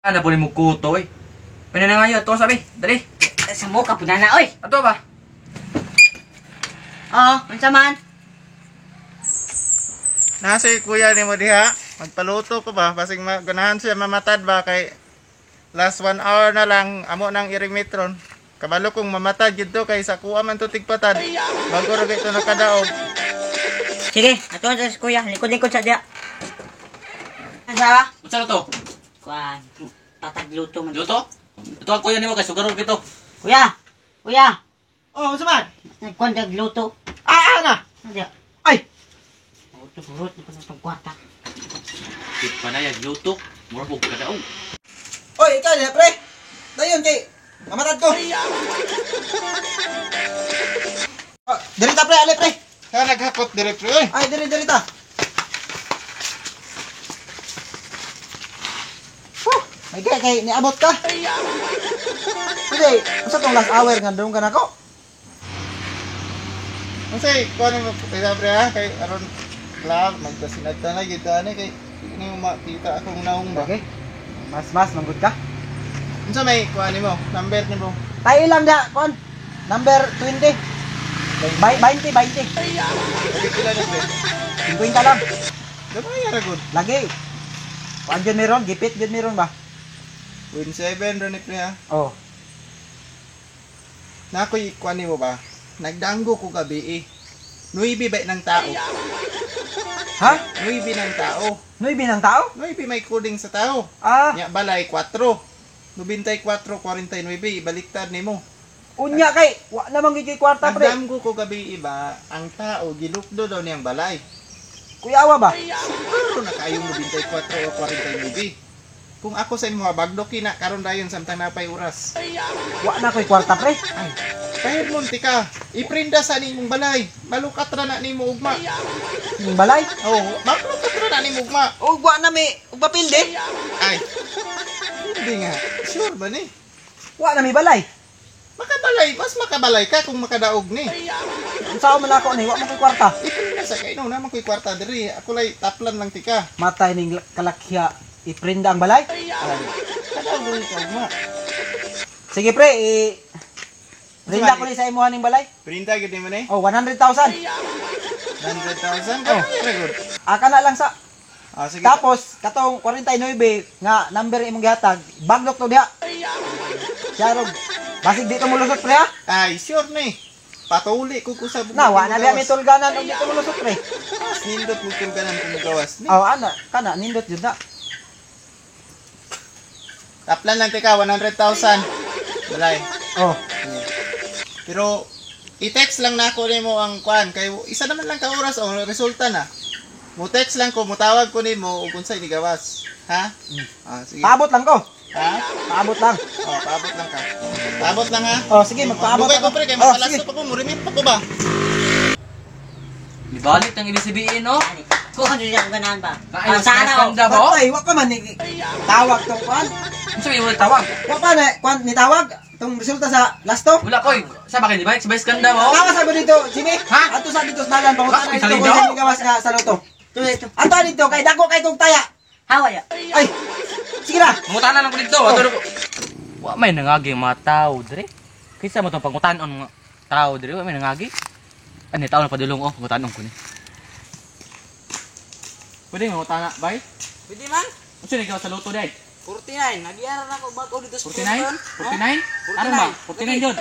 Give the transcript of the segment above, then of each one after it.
Ana po ni mo kuto eh. Pwede na ngayon, to sabi. Dali. Sa mo ka na oy. Ato ba? Oo, unsa man? Nasa kuya ni mo diha, magpaluto ko ba? Basig ganahan siya mamatad ba kay last 1 hour na lang amo nang irimitron. Kabalo kong mamatad gyud to kay sa kuha man to tigpatad. Bago ra kay to nakadaog. Sige, ato sa kuya, likod-likod sa diya. Unsa ba? Unsa na to? Kuan, patagluto man. Luto? Ito ang kuya nimo kay sugarol kito. Kuya! Kuya! Oh, unsa man? Nagkuan tagluto. Ah, ah na. Diya. Ay, Auto burot ni itong kwarta. Di pa na yan, luto. Mura po kadaog. Oy, ikaw na pre. Dayon kay mamatad ko. Oh, diri ta pre, ali pre. Ha naghakot dire pre oy. Ay, diri diri ta. Huh, may kay kay niabot ka. Hindi, unsa tong last hour nga dong ka nako? Unsay kuha nimo kay pre ha kay aron club magkasinagta na gyud ani kay di nimo makita akong naong ba. Okay. Mas mas manggod ka. Unsa may kuha nimo? Number nimo? Tayo lang da, kon. Number 20. Bay 20 20. Lagi pila ni pre. 50 lang. Gamay ra gud. Lagi. Kuan jud meron, gipit jud meron ba? Win 7 ra ni pre ha. Oh. Na ako'y kuha nimo ba? Nagdanggo ko gabi eh. Nuibi ba ng tao? Ha? Nuibi ng tao. Nuibi ng tao? Nuibi may coding sa tao. Ah, Nya balay 4. 94, 49, ibaliktad nimo. unya kay wa namang gid kay kwarta pre. Nagdamgo ko gabi iba, ang tao gilukdo daw niyang balay. Kuyawa ba? Siguro na kayong 94 o 49. Kung ako sa imo bagdo kina karon dayon samtang napay oras. Wa na koy kwarta pre. Ay, kahit munti ka, iprinda sa nimong balay. Malukat ra na nimo ugma. Ning balay. Oh, malukat ra na nimo ugma. Og wa na mi og papel de. Ay, hindi nga. Sure ba ni? Wa na mi balay. Makabalay, mas makabalay ka kung makadaog ni. Unsa man ako ni wa man koy kwarta. Iprinda sa kay no, naman ko'y kwarta diri. Ako lay taplan lang tika. Matay ning kalakya iprinda ang balay. Ay, kadaog rin ka ugma. Sige pre, i Prinda ko ni sa imuha ning balay. Printa gyud nimo ni. Oh, 100,000. 100,000 ka. Oh. Good. Aka na lang sa. Ah, sige. Tapos katong 49 nga number imong gihatag, baglok to diha. Siya rog. Basig di to molusot pre ha. Ay, sure ni. Patuli ko ko sa Na wa na biya may tulganan og di to molusot pre. Mas nindot mo kung ganan kung gawas ni. Oh, ana, kana nindot jud na. Taplan lang tika 100,000. Balay. Oh, Pero i-text lang na ako nimo ang kuan kay isa naman lang ka oras o resulta na. Mo text lang ko, mutawag ko nimo ug unsay ni gawas. Ha? Ah, sige. paabot lang ko. Ha? Paabot lang. Oh, paabot lang ka. Paabot lang ha. Oh, sige, magpaabot Dugay ko ako. pre kay Oh, makalasto sige. pa ko, murimit pa ko ba? Ibalik ang ibig no? Kuha jud ako ganahan ba? Ay, Ah, sana oh. ganda ba? Patay, wa pa man ni tawag tong kuan. Unsa may wala tawag? Wa pa na kuan ni tawag tong resulta sa lasto. Wala koy. Sa ba kay di ba? Sa best ganda mo? Tawa sa ko dito, Jimmy. Ha? Ato sa dito sa dalan pangutan Bakit dito sa kung lido? sa gawas nga sa loto. Tuloy ito. Ato dito kay dako kay kong taya. Hawa ya. Ay. Sige na. Mangutana lang ko dito. Ato ko. Wa may nangagi ang mga tao dire. Kinsa mo tong pangutanon nga tao dire? Wa may nangagi. Ani tao na padulong oh, pangutanon ko ni. Pwede nga ngutana, bay? Pwede man. Unsa ni gawas sa luto day? 49. Nagyara na ko bago dito sa 49? Fulton. 49? Ano ba? 49 yun.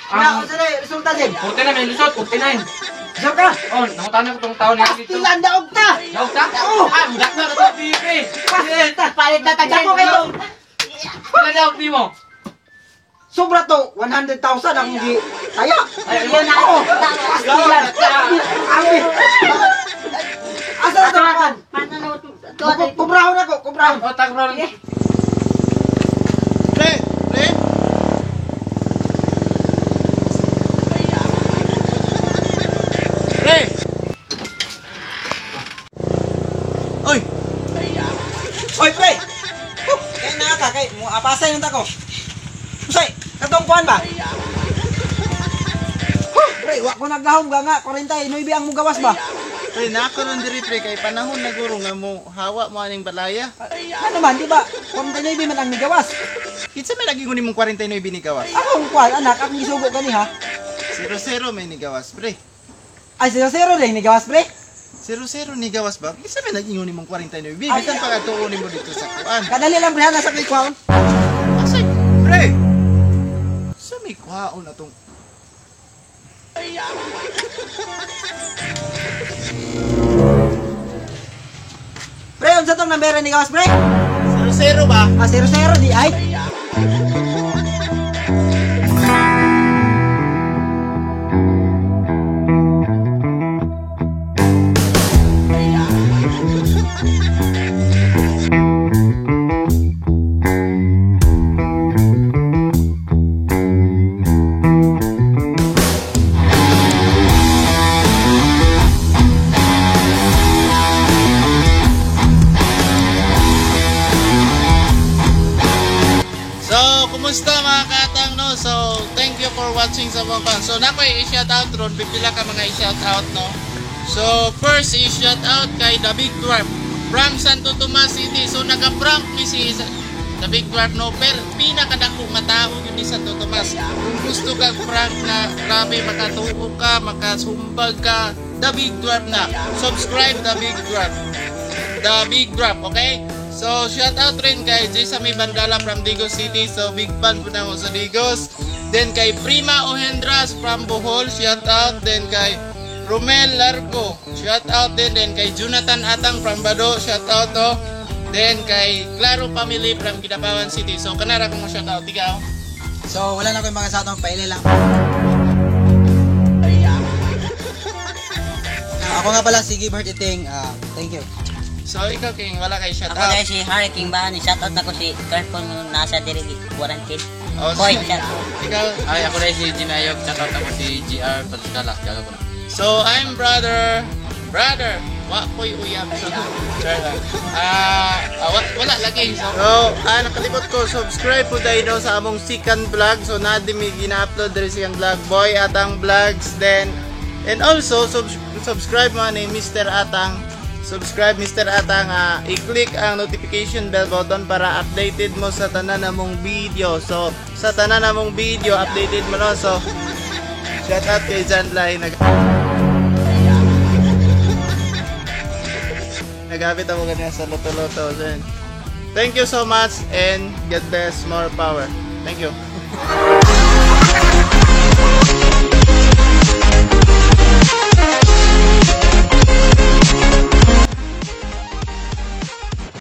Wala ko sa resulta Jim. 49 may lusot, 49. Sure ka? Oh, nangutana ko tong tao niya dito. Pastilan daog ta. Daog ta? Oo. Ah, mudak na to TV. Pastil. Palit na tagyan. Dako kay kong Wala daog nimo. sobra to 100,000 ang gi taya. Ay, yun na. Oo. Pastilan. Ami. Asa na to kuan? Paano na ito? Kubrahon ako, kubrahon. Oh, tag bro. Pre, pre. Pre. Oy, Oy, pre. Huh, kay naa ka kay mo apasay nang tako. Usay, katong kuan ba? Pre, wa ko naglahom ga nga 49 ang mugawas ba? Pre, nako ron diri pre kay panahon na guro nga mo hawa mo aning balaya. Ano man, di ba? 49 man ang nigawas. Kinsa may lagi nimong 49 ni gawas? Akong kuan anak, akong gisugo gani ha. 00 may nigawas pre. Ay 00 rin nigawas pre. 00 ni gawas ba? Kinsa may nag-ingon nimong 49? Bisan pa kadtuon nimo dito sa kuan. Kadali lang pre ha, nasa ko'y kuan. Asa pre? Sa may kuhaon atong Pre, unsa tong number ni gawas pre? 00 ba? Ah, 00 di ay. So, kumusta mga katang no? So, thank you for watching sa mga pan. So, nako i-shout out ron, pipila ka mga i-shout out no. So, first i-shout out kay The Big Dwarf from Santo Tomas City. So, naka-prank mi si The Big Dwarf no, pero pinakadako nga tao yun ni Santo Tomas. Kung gusto ka prank na grabe makatuo ka, makasumbag ka, The Big Dwarf na. Subscribe The Big Dwarf. The Big Drop, okay? So, shout out rin kay Jesame Bandala from Digos City. So, big fan po na mo sa Digos. Then kay Prima Ohendras from Bohol, shout out. Then kay Romel Largo, shout out din. Then kay Jonathan Atang from Bado, shout out to. Then kay Claro Family from Kidapawan City. So, kanara kong shout out. Ikaw? So, wala na ko yung mga sa atong paili lang. Ako nga pala si Gibert Iting. Thank you. So, ikaw King, wala kay shout Ako out. dahil si Harry King ba, ni shoutout na ko si Carlton nasa diri quarantine. Oh, Koy, shoutout. Ikaw? Ay, ako na si Ginayog, shoutout ako si GR Pascala. Gago ko na. So, I'm brother, brother, wa ko'y uyab. So, sure lang. Wala lagi. So, nakalimot ko, subscribe po tayo no, sa among second vlog. So, na mi gina-upload diri second vlog, Boy Atang Vlogs. Then, and also, subscribe mo ni Mr. Atang. Subscribe Mr. Atang, i-click ang notification bell button para updated mo sa tanan namong video. So, sa tanan namong video, updated mo no. So, shout out kay John Lai. Nagabit ako ganyan sa loto-loto. So, yun. Thank you so much and God bless, more power. Thank you.